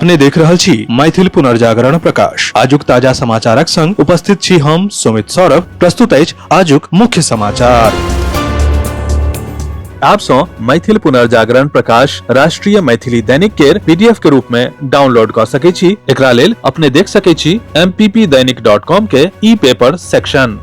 अपने देख रहल छी मैथिल पुनर्जागरण प्रकाश। आजुक ताजा समाचारक संग उपस्थित छी हम सुमित सौरभ। प्रस्तुत अछि आजुक मुख्य समाचार। आप सौ मैथिल पुनर्जागरण प्रकाश राष्ट्रीय मैथिली दैनिक के पीडीएफ के रूप में डाउनलोड कर सके छी। एकरा लेल अपने देख सके छी mppdainik.com के ई पेपर सेक्शन।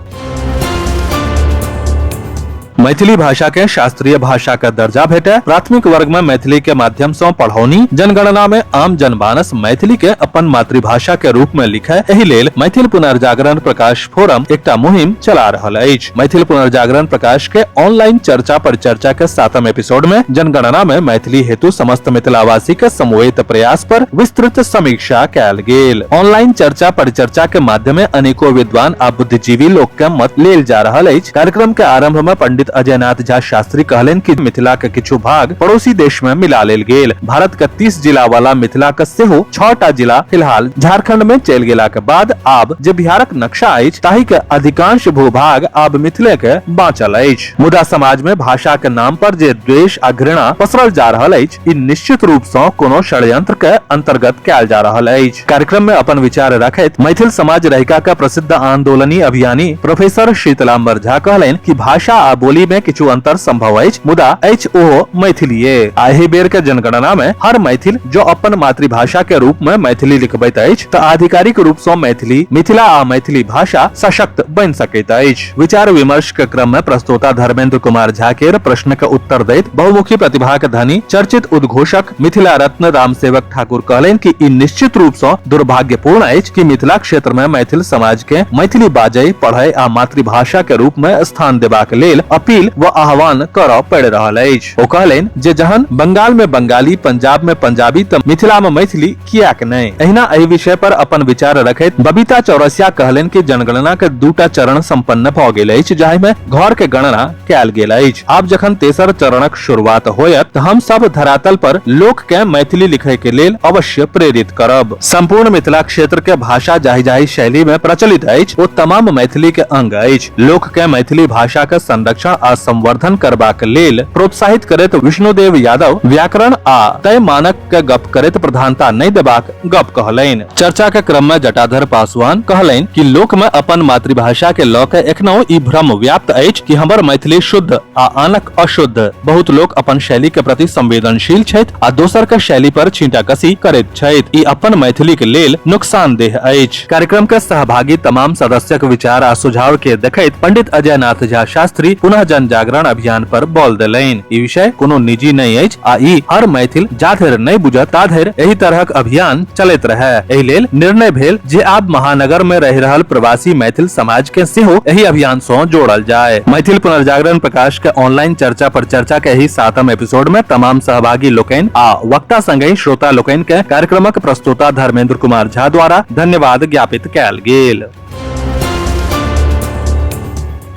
मैथिली भाषा के शास्त्रीय भाषा के दर्जा भेटे, प्राथमिक वर्ग में मैथिली के माध्यम से पढ़ौनी, जनगणना में आम जनमानस मैथिली के अपन मातृभाषा के रूप में लिखे, एहि लेल मैथिल पुनर्जागरण प्रकाश फोरम एकटा मुहिम चला रहल अछि। मैथिल पुनर्जागरण प्रकाश के ऑनलाइन चर्चा परिचर्चा के 7म एपिसोड में जनगणना में मैथिली हेतु समस्त मिथिलावासी के समवेत प्रयास पर विस्तृत समीक्षा कयल गेल। ऑनलाइन चर्चा परिचर्चा के माध्यम में अनेको विद्वान आ बुद्धिजीवी लोक के मत लेल जा रहल अछि। कार्यक्रम के आरंभ में पंडित अजयनाथ झा शास्त्री कहलनि कि मिथिला के किछु भाग पड़ोसी देश में मिला लेल गेल। भारत के 30 जिला वाला मिथिला के सेहो 6टा जिला फिलहाल झारखंड में चलि गेला के बाद आब जे बिहारक नक्शा अछि ताहि के अधिकांश भूभाग आब मिथिले के बाँचल अछि। मुदा समाज में भाषा के नाम पर जे द्वेष आ घृणा पसरल जा रहल अछि ई निश्चित रूप सँ कोनो षड्यंत्र के अंतर्गत कयल जा रहल अछि। कार्यक्रम में अपन विचार रखैत मैथिल समाज रहिका के प्रसिद्ध आंदोलनी अभियानी प्रोफेसर शीतलांबर झा कहलनि कि भाषा आ बोली में किछु अंतर संभव अछि, मुदा अछि ओहो मैथिलीये। आ एहि बेर के जनगणना में हर मैथिल जो अपन मातृभाषा के रूप में मैथिली लिखबैत अछि त आधिकारिक रूप सँ मैथिली, मिथिला आ मैथिली भाषा सशक्त बनि सकैत अछि। विचार विमर्श के क्रम में प्रस्तोता धर्मेंद्र कुमार झा के प्रश्न के उत्तर दैत बहुमुखी प्रतिभा के धनी चर्चित उद्घोषक मिथिला रत्न रामसेवक ठाकुर कहलनि कि ई निश्चित रूप सँ दुर्भाग्यपूर्ण अछि कि मिथिला क्षेत्र में मैथिल समाज के मैथिली बाजय, पढ़य आ मातृभाषा के रूप में स्थान देबाक लेल अपील व आह्वान करऽ पड़ि रहल अछि। ओ कहलनि जे जहन बंगाल में बंगाली, पंजाब में पंजाबी त मिथिला में मैथिली कियाक नहि। एहिना एहि विषय पर अपन विचार रखैत बबीता चौरसिया कहलनि कि जनगणना के 2टा चरण संपन्न भ गेल अछि, जाहि में घर के गणना कयल गेल अछि। आब जखन तेसर चरणक शुरुआत होयत त हम सब धरातल पर लोक के मैथिली लिखे के लेल अवश्य प्रेरित करब। संपूर्ण मिथिला क्षेत्र के भाषा जाहि जाहि शैली में प्रचलित अछि ओ तमाम मैथिली के अंग अछि। लोक के मैथिली भाषा के संरक्षण आ संवर्धन करबाक लेल प्रोत्साहित करैत विष्णुदेव यादव व्याकरण आ तय मानक के गप करैत प्रधानता नहि देबाक गप कहलनि। चर्चा के क्रम में जटाधर पासवान कहलनि कि लोक में अपन मातृभाषा के ल के एखनहुँ ई भ्रम व्याप्त अछि कि हमर मैथिली शुद्ध आ आनक अशुद्ध। बहुत लोक अपन शैली के प्रति संवेदनशील छथि आ दोसर के शैली पर छींटाकसी करैत छथि। ई अपन मैथिली के लेल नुकसानदेह अछि। कार्यक्रम के सहभागी तमाम सदस्यक विचार आ सुझाव के देखैत पंडित अजय नाथ झा शास्त्री पुनः जन जागरण अभियान पर बल देलनि। ई विषय कोनो निजी नहि अछि आ ई हर मैथिल जाधरि नहि बुझत ताधरि एहि तरहक अभियान चलैत रहे। एहि लेल निर्णय भेल जे आब महानगर में रहि रहल प्रवासी मैथिल समाज के सेहो एहि अभियान सँ जोड़ल जाय। मैथिल पुनर्जागरण प्रकाश के ऑनलाइन चर्चा पर चर्चा के एहि 7म एपिसोड में तमाम सहभागी लोकनि आ वक्ता संगहि श्रोता लोकनि के कार्यक्रमक प्रस्तोता धर्मेंद्र कुमार झा द्वारा धन्यवाद ज्ञापित कयल गेल।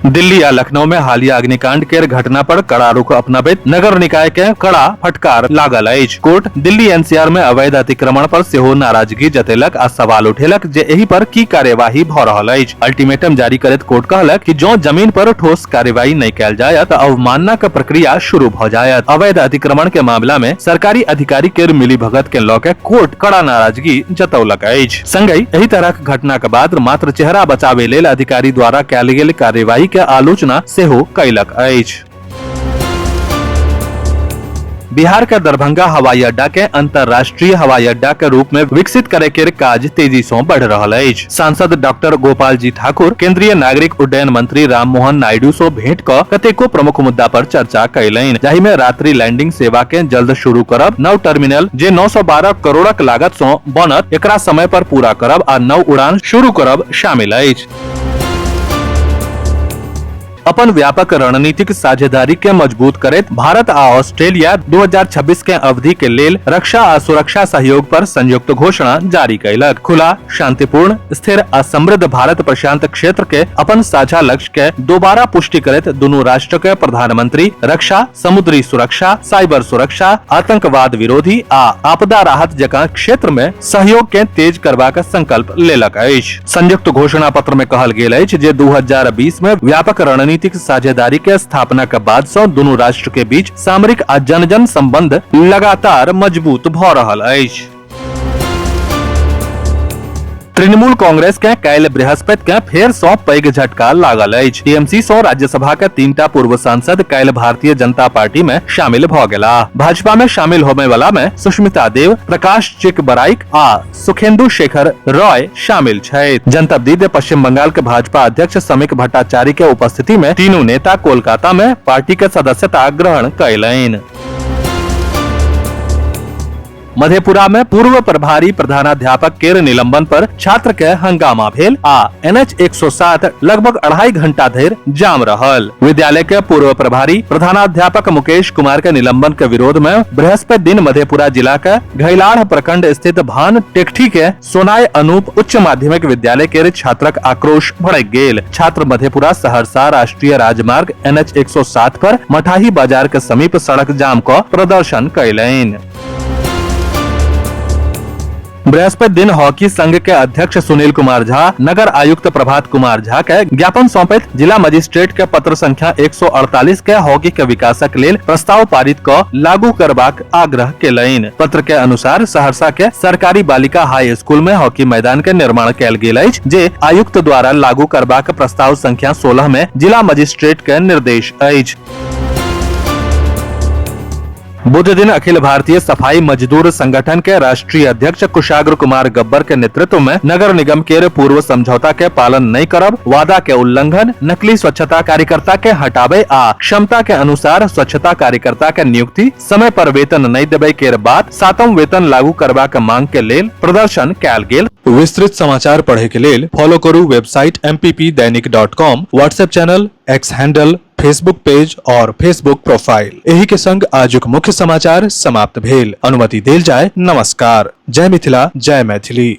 दिल्ली आ लखनऊ में हालिया अग्निकांड के घटना पर कड़ा रुख अपनाबैत नगर निकाय के कड़ा फटकार लागल अछि। कोर्ट दिल्ली एनसीआर में अवैध अतिक्रमण पर सेहो नाराजगी जतेलक आ सवाल उठेलक जे एहि पर की कार्यवाही भ रहल अछि। अल्टीमेटम जारी करैत कोर्ट कहलक कि जौं जमीन पर ठोस कार्यवाही नहि कयल जायत त अवमानना के प्रक्रिया शुरू भ जायत। अवैध अतिक्रमण के मामला में सरकारी अधिकारी के मिलीभगत के ल के कोर्ट कड़ा नाराजगी जतौलक अछि। संगहि एहि तरहक घटना के बाद मात्र चेहरा बचावे लेल अधिकारी द्वारा कयल गेल कार्यवाही के आलोचना सेहो कयलक अछि। बिहार के दरभंगा हवाई अड्डा के अंतर्राष्ट्रीय हवाई अड्डा के रूप में विकसित करे के काज तेजी से बढ़ रहल अछि। सांसद डॉक्टर गोपाल जी ठाकुर केंद्रीय नागरिक उड्डयन मंत्री राममोहन नायडू से भेंट क कतेको प्रमुख मुद्दा पर चर्चा कयलनि, जाहि में रात्रि लैंडिंग सेवा के जल्द शुरू करब, नव टर्मिनल जे 912 करोड़क लागत से बनत एकरा समय पर पूरा करब आ नव उड़ान शुरू करब शामिल अछि। अपन व्यापक रणनीतिक साझेदारी के मजबूत करैत भारत आ ऑस्ट्रेलिया 2026 के अवधि के लेल रक्षा आ सुरक्षा सहयोग पर संयुक्त घोषणा जारी कयलक। खुला, शांतिपूर्ण, स्थिर आ समृद्ध भारत प्रशांत क्षेत्र के अपन साझा लक्ष्य के दोबारा पुष्टि करैत दुनू राष्ट्र के प्रधानमंत्री रक्षा, समुद्री सुरक्षा, साइबर सुरक्षा, आतंकवाद विरोधी आ आपदा राहत जकाँ क्षेत्र में सहयोग के तेज करबाक संकल्प लेलक अछि। संयुक्त घोषणा पत्र में कहल गेल अछि जे 2020 में व्यापक रणनीतिक साझेदारी के स्थापना के बाद सँ दुनू राष्ट्र के बीच सामरिक आ जन-जन संबंध लगातार मजबूत भ रहल अछि। तृणमूल कांग्रेस के काल्हि बृहस्पति के फेर सँ पैघ झटका लागल अछि। टीएमसी सँ राज्यसभा के 3टा पूर्व सांसद काल्हि भारतीय जनता पार्टी में शामिल भ गेलाह। भाजपा में शामिल होमय वाला में सुष्मिता देव, प्रकाश चिक बराइक आ सुखेंदु शेखर रॉय शामिल छथि। जनतब दी जे पश्चिम बंगाल के भाजपा अध्यक्ष समीक भट्टाचार्य के उपस्थिति में तीनू नेता कोलकाता में पार्टी के सदस्यता ग्रहण कयलनि। मधेपुरा में पूर्व प्रभारी प्रधानाध्यापक केर निलंबन पर छात्र के हंगामा भेल आ एनएच 107 लगभग 2.5 घंटा धरि जाम रहल। विद्यालय के पूर्व प्रभारी प्रधानाध्यापक मुकेश कुमार के निलंबन के विरोध में बृहस्पति दिन मधेपुरा जिला के घैलाढ़ प्रखंड स्थित भान टेकठी के सोनाय अनूप उच्च माध्यमिक विद्यालय के छात्रक आक्रोश भड़क गेल। छात्र मधेपुरा सहरसा राष्ट्रीय राजमार्ग एनएच 107 पर मठाही बाजार के समीप सड़क जाम क प्रदर्शन कयलनि। बृहस्पति दिन हॉकी संघ के अध्यक्ष सुनील कुमार झा नगर आयुक्त प्रभात कुमार झा के ज्ञापन सौंपैत जिला मजिस्ट्रेट के पत्र संख्या 148 के हॉकी के विकासक लेल प्रस्ताव पारित क लागू करबाक आग्रह केलनि। पत्र के अनुसार सहरसा के सरकारी बालिका हाई स्कूल में हॉकी मैदान के निर्माण कयल गेल अछि, जे आयुक्त द्वारा लागू करबाक प्रस्ताव संख्या 16 में जिला मजिस्ट्रेट के निर्देश अछि। बुध दिन अखिल भारतीय सफाई मजदूर संगठन के राष्ट्रीय अध्यक्ष कुशाग्र कुमार गब्बर के नेतृत्व में नगर निगम के पूर्व समझौता के पालन नहीं करब, वादा के उल्लंघन, नकली स्वच्छता कार्यकर्ता के हटाबे आ क्षमता के अनुसार स्वच्छता कार्यकर्ता के नियुक्ति, समय पर वेतन नहीं देबे के बाद 7वां वेतन लागू करबाक मांग के लेल प्रदर्शन कयल गेल। विस्तृत समाचार पढ़े के लेल फॉलो करू website mppdainik.com, WhatsApp channel, X handle, Facebook page और फेसबुक प्रोफाइल। एही के संग आजुक मुख्य समाचार समाप्त भेल। अनुमति देल जाय। नमस्कार। जय मिथिला, जय मैथिली।